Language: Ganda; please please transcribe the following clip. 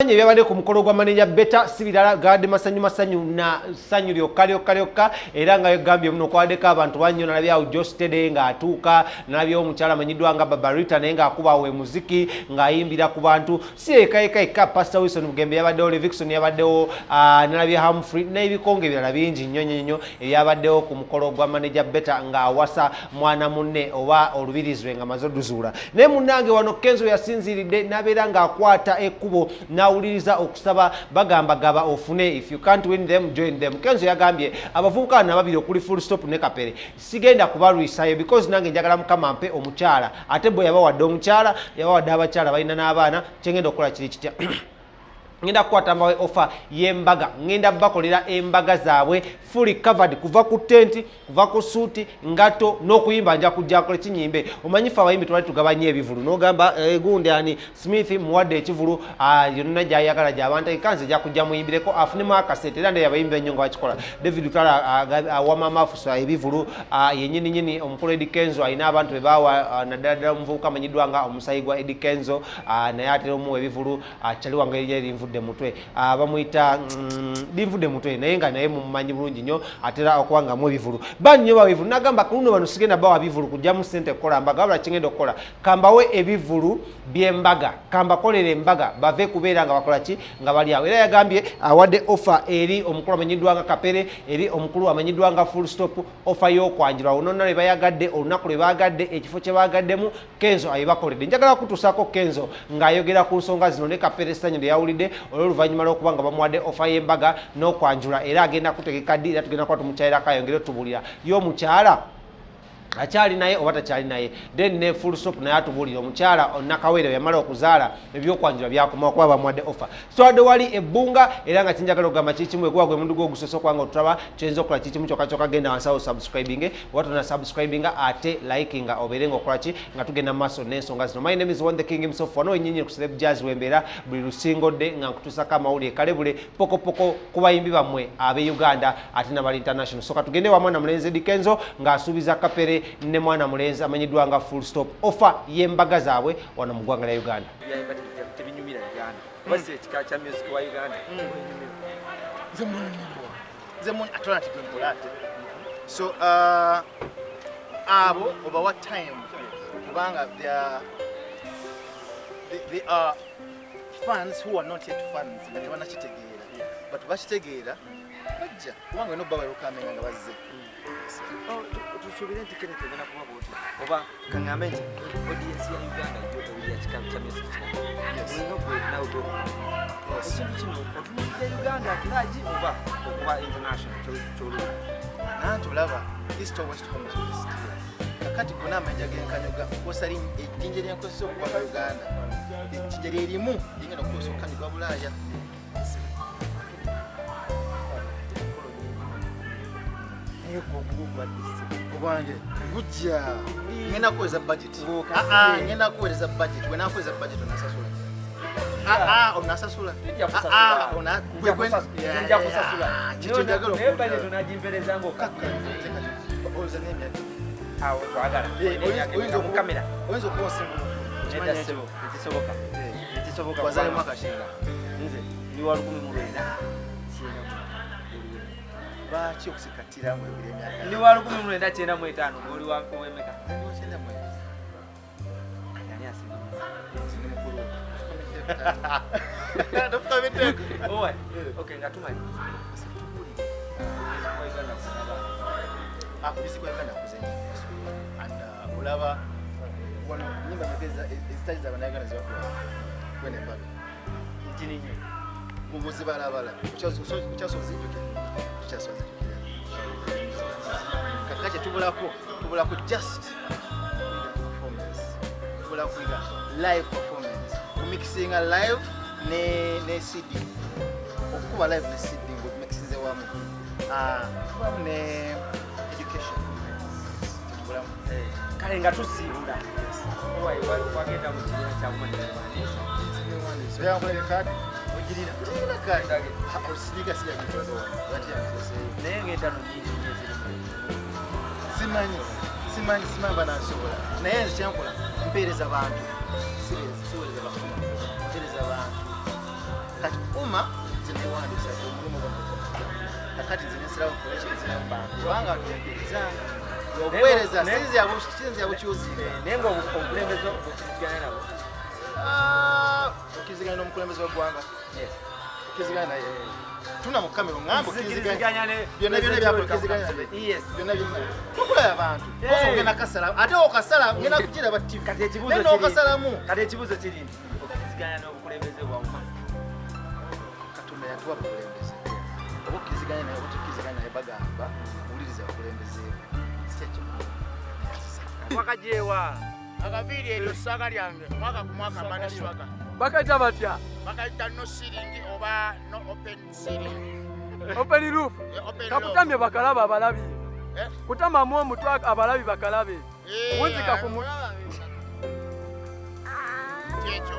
Ebyabadde ku mukolo gwa Manager Beta si birala, gabadde masanyu masanyu na ssanyu lyokka lyokka lyokka. Era nga yogambye muno, kwabaddeko abantu banyo. Nalabyawo Jostede ng'atuuka, nalabyewo omukyala amanyiddwa nga Babarita naye ng'akuba awo emuziki ng'ayimbira ku bantu. Si eka eka eka, Pastor Wilson Bugembe yabaddewo, Levixone yabaddewo, nalabye Humphrey n'ebikonge ebirala bingi nnyo nnyo nnyo ebyabaddewo ku mukolo gwa Manager Beta ng'awasa mwana munne oba olubirizi lwe nga maze oduzuula. Naye munnange, wano Kenzo yasinziiridde n'abeera ng'akwata ekkubo n'awuliriza okusaba. Bagamba gaba ofune, if you can't win them, join them. Kenzo yagambye abavubuka bano ababiri okuli Full Stop ne Kapere, sigenda kubalwisayo because nange njagala Mukama mpe omukyala, ate bwe yabawadde omukyala, yabawadde abakyala, balina n'abaana. Kyengenda okukola kiri kitya? Ngenda kukwata mbawe offer y'embaga, ngenda bakolera embaga zaabwe fully covered, kuva ku tenti, kuva ku suuti, ngato n'okuyimba. Nja kujja nkole kinyimbe. Omanyi ffe abayimbi twali tugabanya ebivulu, n'ogamba gundi ani Smith muwadde ekivulu yonna gyayagala gy'abantu kanze nja kujja muyimbireko afunemu akasente. Era ndaye abayimbi ennyo nga bakikola. David Lutala awa Mama Afusa ebivulu yennyini nyini. Omukulu Eddy Kenzo alina abantu be bawa, naddala ddala omuvubuka amanyiddwa nga omusayi gwa Eddy Kenzo, naye atera omuwa ebivulu. Kyali wange erinnya linvudde mutwe, bamuyita linvudde mutwe, naye nga naye mumumanyi bulungi nnyo, atera okuba nga mu ebivulu bangi nnyo bawa ebivulu. Nagamba ku luno bano sigenda bawa bivulu kugyamu ssente kukola mbaga, wabula kigenda okukola kambawe ebivulu by'embaga, kambakolera embaga, bave kubeera nga bakola ki nga bali awo. Era yagambye awadde offer eri omukulu amanyiddwa nga Kapere, eri omukulu amanyiddwa nga Full Stop, offer y'okwanjula olunonna lwe bayagadde, olunaku lwe bagadde, ekifo kye bagaddemu, Kenzo abibakoledde. Njagala kutuusaako Kenzo ng'ayogera ku nsonga zino ne Kapere, essanyu lye yawulidde olw'oluvannyuma lw'okuba nga bamuwadde offer y'embaga n'okwanjula. Era agenda kutegeka ddi? Era tugenda kuba tumukyalirako ayongere otubuulira y'omukyala akyali naye oba takyali naye. Then ne Full Stop naye atubuulire omukyala Nakawere yamala okuzaala, ebyokwanjula byakoma okuba bamuwadde offer. Twadde wali ebbunga, era nga kinjagala okugamba kikimu, ekuba gwe mundu gwe ogusoose okuba nga otulaba, kyoyinza okukola kikimu kyokka kyokka, genda wansi awo subscribing oba tona subscribinga, ate likinga, obeere nga okola ki nga tugenda mu maaso n'ensonga zino. My name is One the King himself, wano wenyinyi ku Celeb Jazz wembeera buli lusingodde nga nkutuusako amawulire kalebule pokopoko ku bayimbi bammwe ab'e Uganda ate nabali international. So katugende wa mwana mulenzi Eddy Kenzo ng'asuubiza Kapere ne mwana mulenzi amanyiddwa nga Full Stop offer y'embaga zaabwe wano mu ggwanga lya Uganda. Byayimba tebinyumira Uganda, oba si ekika kya music wa Uganda wenyumira? Nze munyumirwa, nze ate nti gwe ate so abo obawa time kubanga they are fans who are not yet fans, nga tebanakitegeera, but bakitegeera bajja kubanga olina obba welcominga nga bazze. Oh, tusuubire nti Kenneth ogenda kuba bwoti, oba kaŋŋambe nti audience ya Uganda yo ewulira kika kya music kirala. Nga gwe nawe gwe ekintu kino otunuulidde Uganda at large oba okuba international kyolula? Nanti olaba east or west, home is west. Kakati gona amayinja genkanyuga osali ejjinja lyenkozesa okubaka Uganda, ejjinja lyerimu lingenda okukozesa okukanyuga Bulaaya. Naye gwe ogubadde Obwange gujja, ngenda kuweereza budget. Ng'okadde. Ah, ah, ngenda kuweereza budget. Wenakuweereza budget onasasula. Ah, ah, onasasula. Tujja kusasula. Ah, ah, Nja kusasula. Nja kusasula. Kikyo njagala Naye okuwulira. budget onagimpereza ng'okadde. Oza n'emyaka. Awo twagala. Eh, Oyinza mu kamera. Oyinza okuba osinga omukulu. Nedda ssebo, tekisoboka. Tekisoboka. Wazale mwaka ki? Nze ndi wa 1995. Lwaki okusikatira ng'oyogera emyaka? Ndi wa 1995, oli wa wemeka? Ndi wa 92. Ani asinga? Nze ndi mukulu. Tofukamiddeeko. Owa, okay, nga tumaliriza. Tubuulire. Music wa Uganda kulaba. Ah, music wa Uganda akuze nnyo. And olaba wano nyimba meka ezitali za bannayuganda zebakuba kwena embaga? Ntini nnyo. Muzibalabala okyasoozijjukira, tukyasoozijjukira. Kakati kyetubulako, tubulako just kuyiga performance, tubulako kuyiga live performance, kumixinga live ne CD, okukuba live ne CD ngaomixinze wamu. Ah, tubulamu ne education tetubulamu. Kale nga tusiibula. Owa, wagenda mu kibiina kya bumanyiwandiisa. Yankolere kaadi. Ogirina? Kirina kaadi osiriga siyagitwaati yangezeseeyo. Naye ng'entano nyingi nnyo ezirimu. Simanyi, simanyi, simanyi banansobola, naye nze kyenkola mpeereza bantu, siweereza bakama, mpeereza bantu. Kati UMA nze newandiisa omulimu guno, kakati nze nensirawo nkoleki nziramu kubanga tuweereza obuweereza sinzi yabukyuzinga. Naye nga obukulembeze okkiriziganya nabo? Ah, okkiriziganya n'omukulembeze w'eggwanga? Okkiriziganya naye? Tuna mu kamera oŋŋambe okkiriziganya byonna byonna ebyakola, okkiriziganya naye? Byonna byonna tukulaba abantu oza ogenda kasala, ate okasala ngenda kukiraba TV. Kati ekibuuzo naye n'okasalamu. Kati ekibuuzo kiri nti okkiriziganya n'obukulembeze bwa UMA? Katonda yatuwa bukulembeze, oba okkiriziganya naye oba tokkiriziganya naye, bagamba wuliriza abakulembeze bo, si ekyo. Wakajewa. Akaviiri eryo ssaga lyange, mwaka ku mwaka mba ne swaga. Bakayita batya? Bakayita no ceiling oba no open ceiling. Open roof. Open roof. Kakutamye bakalabe abalabi. Eh? Kutamamu omutwe abalabi bakalabe. Eh, Wunzika ku kyekyo.